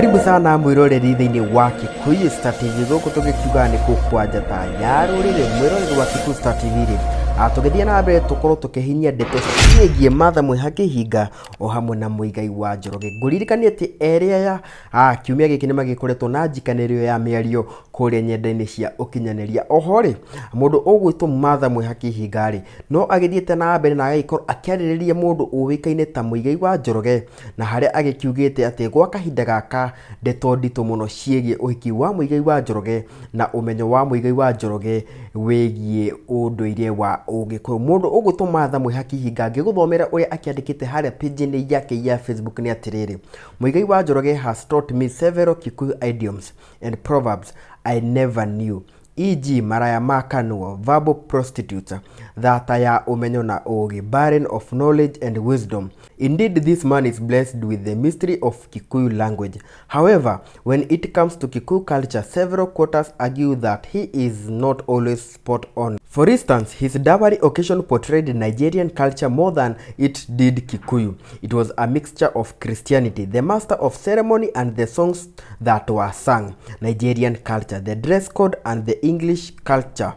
Karibu sana mwiroreri thĩinĩ wa Kikuyu Star TV. Gũkũ tũgĩkiuga nĩ kũkwa njata ya rũrĩrĩ. Mwĩroreri wa Kikuyu Star TV rĩ, tũgĩthiĩ na mbere tũkorwo tũkĩhinyia ndeto ciĩgiĩ Martha Mwĩhaki Hinga o hamwe na Mũigai wa Njoroge. Ngũririkanie atĩ erĩ aya kiumia gĩkĩ nĩ magĩkoretwo na njikanĩrio ya mĩario kũrĩa nyenda-inĩ cia ũkinyanĩria. Oho rĩ, mũndũ ũgwĩtwo Martha Mwĩhaki Hinga rĩ, no agĩthiĩte na mbere na agagĩkorwo akĩarĩrĩria mũndũ ũĩkaine ta Mũigai wa Njoroge, na harĩa agĩkiugĩte atĩ gwa kahinda gaka ndeto nditũ mũno ciĩgiĩ ũhiki wa Mũigai wa Njoroge na ũmenyo wa Mũigai wa Njoroge wĩgiĩ ũndũire wa Ũgĩkũyũ. Mũndũ ũgwĩtwo Martha Mwĩhaki Hinga, ngĩgũthomera ũrĩa akĩandĩkĩte harĩa page-inĩ yake ya Facebook nĩ atĩrĩrĩ: Mũigai wa Njoroge has taught me several Kikuyu idioms and proverbs I never knew, e.g. maraya ma kanua, verbal prostitutes, thata ya ũmenyo na ũũgĩ, barren of knowledge and wisdom. Indeed, this man is blessed with the mystery of Kikuyu language. However, when it comes to Kikuyu culture, several quarters argue that he is not always spot on. For instance, his dowry occasion portrayed Nigerian culture more than it did Kikuyu. It was a mixture of Christianity, the master of ceremony and the songs that were sung, Nigerian culture, the dress code and the English culture.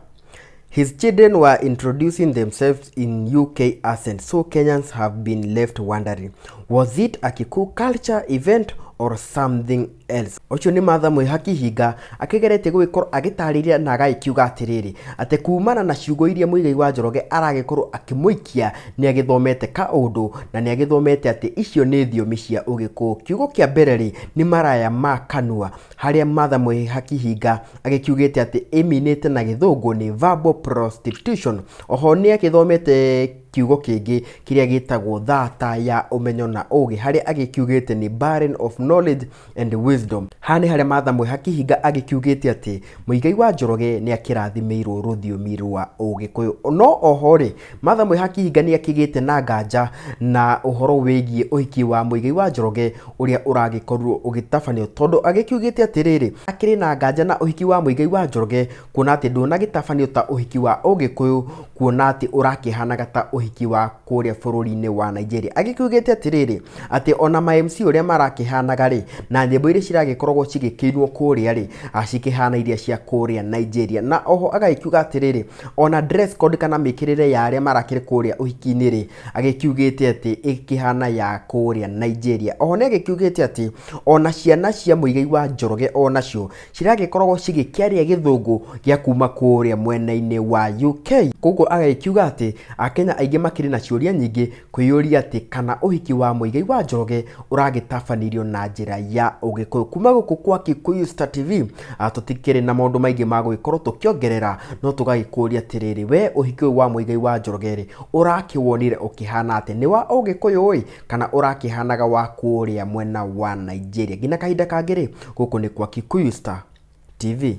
His children were introducing themselves in UK accent, so Kenyans have been left wondering, was it a Kikuyu culture event or something else? Ũcio nĩ Martha Mwĩhaki Hinga akĩgeretie gũgĩkorwo agĩtarĩria na agagĩkiuga atĩrĩrĩ, atĩ kumana na ciugo iria Mũigai wa Njoroge aragĩkorwo akĩmũikia, nĩ agĩthomete kaũndũ na nĩ agĩthomete atĩ icio nĩ thiomi cia Ũgĩkũyũ. Kiugo kĩa mbere rĩ, nĩ maraya ma kanua, harĩa Martha Mwĩhaki Hinga agĩkiugĩte atĩ ĩminĩte na Gĩthũngũ nĩ verbal prostitution. Oho nĩ agĩthomete kiugo kĩngĩ kĩrĩa gĩtagwo thata ya ũmenyo na ũgĩ, harĩa agĩkiugĩte nĩ barren of knowledge and wisdom. Haha nĩ harĩa Martha Mwĩhaki Hinga agĩkiugĩte atĩ Mũigai wa Njoroge nĩ akĩrathimĩirwo rũthiomi rwa Ũgĩkũyũ. No oho rĩ, Martha Mwĩhaki Hinga nĩ akĩgĩte na nganja na ũhoro wĩgiĩ ũhiki wa Mũigai wa Njoroge ũrĩa ũragĩkorirwo ũgĩtabanio, tondũ agĩkiugĩte atĩrĩrĩ, akĩrĩ na nganja na ũhiki wa Mũigai wa Njoroge kuona atĩ ndũnagĩtabanio ta ũhiki wa Ũgĩkũyũ, kuona atĩ ũrakĩhanaga ta ũhiki wa kũrĩa bũrũri-inĩ wa Nigeria. Agĩkiugĩte atĩrĩrĩ, atĩ ona ma MC ũrĩa marakĩhanaga rĩ, na nyĩmbo iria ciragĩkoragwo cigĩkĩinwo kũrĩa rĩ, cikĩhana iria cia kũrĩa Nigeria. Na oho agagĩkiuga atĩrĩrĩ, ona dress code kana mĩkĩrĩre ya arĩa marakĩrĩ kũrĩa ũhiki-inĩ rĩ, agĩkiugĩte atĩ ĩkĩhana ya kũrĩa Nigeria. Oho nĩ agĩkiugĩte atĩ ona ciana cia Mũigai wa Njoroge onacio ciragĩkoragwo cigĩkĩaria Gĩthũngũ gĩa kuma kũrĩa mwena-inĩ wa UK. Koguo agagĩkiuga atĩ Akenya aingĩ makĩrĩ na ciũria nyingĩ kwĩyũria atĩ kana ũhiki wa Mũigai wa Njoroge ũragĩtabanirio na njĩra ya Ũgĩkũyũ. Kuma gũkũ kwa Kikuyu Star TV, tũtikĩrĩ na maũndũ maingĩ ma gũgĩkorwo tũkĩongerera, no tũgagĩkũria atĩrĩrĩ, we ũhiki ũyũ wa Mũigai wa Njoroge rĩ, ũrakĩwonire ũkĩhana atĩa? Nĩ wa Ũgĩkũyũ ĩ, kana ũrakĩhanaga wa kũrĩa mwena wa Nigeria? Nginya kahinda kangĩ rĩ, gũkũ nĩ kwa Kikuyu Star TV.